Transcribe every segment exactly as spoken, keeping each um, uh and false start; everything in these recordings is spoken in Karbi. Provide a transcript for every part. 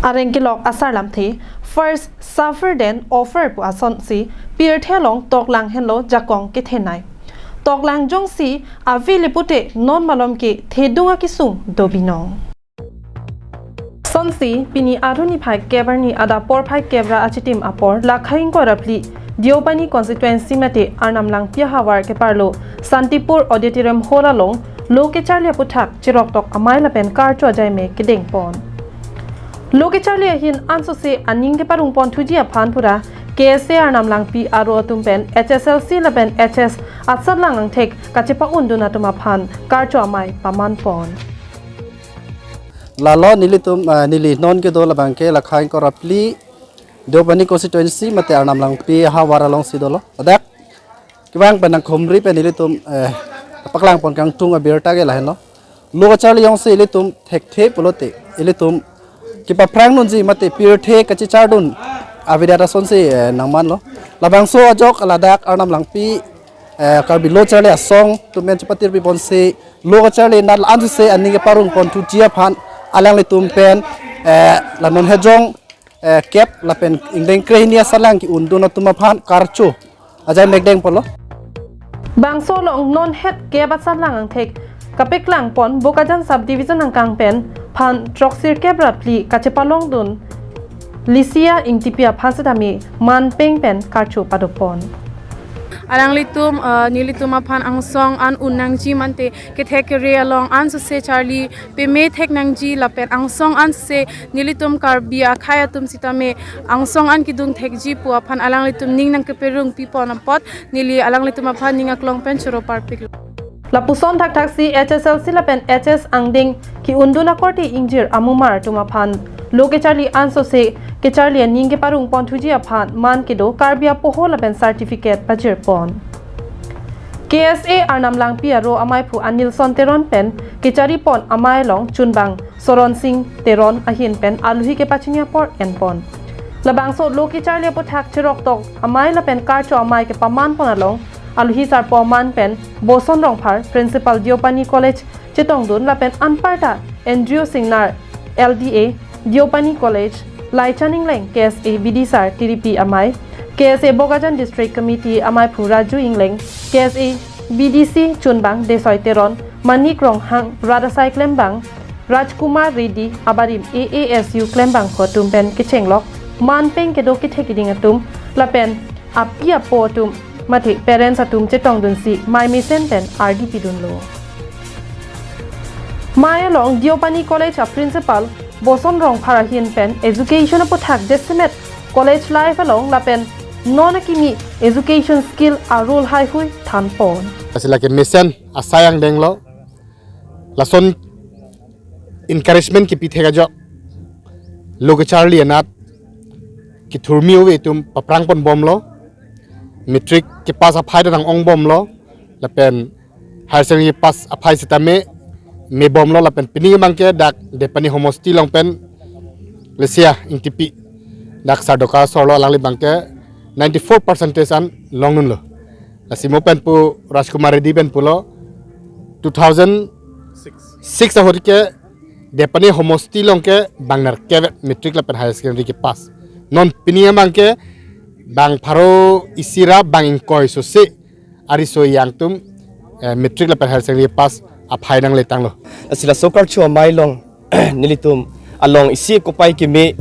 Areng kelok asar lamthe, first suffer then offer pu asonsi, pirthe along toklang henlo jakong kethenei. Toklang jongsi avele pute non malom ke thedung akesung dobinong. Sonsi, pini Arni phai kep arni adap porphai kep ra achitim apor, Lakhai ingkoi ra phli, Deopani constituency mate Arnam Langpi ahavar keparlo, Santipur Auditorium Hall along, lo kecharli aputhak, cheroktok amei lapen karcho ajai me kedengpon. Lo kecharli ahin ansose aning keparungpon thuji aphan pura, K S A Arnam Langpi aro atum pen H S L C lapen H S asatlang angthek kachepa-undun atum aphan karcho amei pamanpon. Lalo nelitum, eh, neli non kedo labang ke Lakhai ingkoi ra phli, Deopani constituency mate Arnam Langpi ahavar alongsi dolo. Ladak kevang pen nangkhumri pen ilitum, eh, paklangpon kangtung abirta ke lahenlo. Lo kacharli jongsi ilitum thekthe pulote, ilitum kepaphrang nunji mate pirthe kachechardun avedet asonsi, eh, nangmanlo. Labangso ajok ladak Arnam Langpi, eh, Karbi Lo Charli Asong atum pen chepatirpi ponsi lo kacharli nat ansose aning keparungpon thuji aphan alanglitum pen, eh, la non hejong, eh, kep lapen ingdeng krehini asatlang ke-undun atum aphan karcho ajai me kedengponlo. Bangso along non het kep asatlang angthek kapeklangpon Bokajan Subdivision angkang pen phan throksirkep ra phli kachepalongdun Lisia Ingtipi aphan setame manpeng pen karcho padopon. Alanglitum, eh, nelitum aphan angsong an un nangji mate kethek kere along ansose charli peme thek nangji lapen angsong ansose nelitum Karbi akhei atum sitame angsong an kedung thekji pu aphan alanglitum ning nangkeperungpipon apot neli alanglitum aphan ning aklong pen choro parpiklo. Lapuson thakthaksi H S L C lapen H S angdeng ke-undun akorte ingjir amumar atum aphan lo kecharli ansose kecharli aning keparungpon thuji aphan man kedo Karbi apoho lapen certificate pajirpon. K S A Arnam Langpi aro amaiphu Anilson Teron pen kecharipon amei along chunbang Soron Sing Teron ahin pen aluhi kepachini apor enpon. Labangso lo kecharli aputhak cheroktok amei lapen karcho amei kepamanpon along aluhi sarpo aman pen Boson Rongphar, Principal Deopani College chetongdun lapen anparta Andrew Singnar, L D A, Deopani College, Laichan Engleng, K S A B D sar Tiripi amei, K S A Bokajan District Committee amaiphu Raju Engleng, K S A B D C chunbang Desoi Teron, Manik Ronghang, rat asai klembang Rajkumar Reddy abarim A A S U klembangphu atum pen kechenglok, manpeng kedo kethek keding atum, lapen api apo atum, mate parents atum chetongdunsi mei mesen pen ardi pidunlo. Mei along Deopani College a Principal Boson Rongphar ahin pen education aputhak jasemet college life along lapen non akimi education skill a role haihui thanpon. Lasi lake mesen asai angdenglo, lason encouragement kepi thek ajok lo kecharli anat kethurmi ove atum paphrangponbomlo, matric kepass aphai ta nang-ongbomlo, lapen higher secondary pass aphai sitame mebomlo, lapen pini abangke dak Deopani homosti along pen Lisia Ingtipi, dak Sardokar sorlo, alangli abangke ninety-four percentage an longdunlo. Lasi mo pen pu Rajkumar Reddy pen pulo two thousand six ahut ke Deopani homosti along ke bang nerkep matric lapen higher secondary kepass. Non pini abangke bang pharo isi ra bang ingkoi sose ariso yang atum, eh, matric lapen higher secondary pass aphai nangletanglo. Lasi laso karcho amei along nelitum along isi kopai keme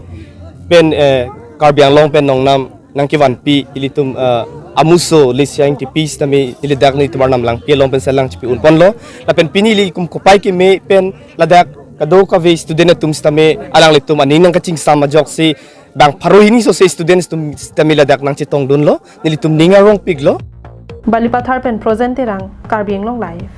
pen, eh, Karbi Anglong pen nongnam nangkevanpi ilitum, eh, amuso Lisia Ingtipi sitame ili dak nelitum Arnam Langpi along pen selang chipi-unponlo. Lapen pini ili kum kopai keme pen ladak kadokave student atum sitame alanglitum aning nangkachingsam ajoksi bang pharo hini sose students atum sitame ladak nangchetongdunlo, nelitum ning arongpiklo. Balipathar pen Projen Terang, Karbi Anglong Live.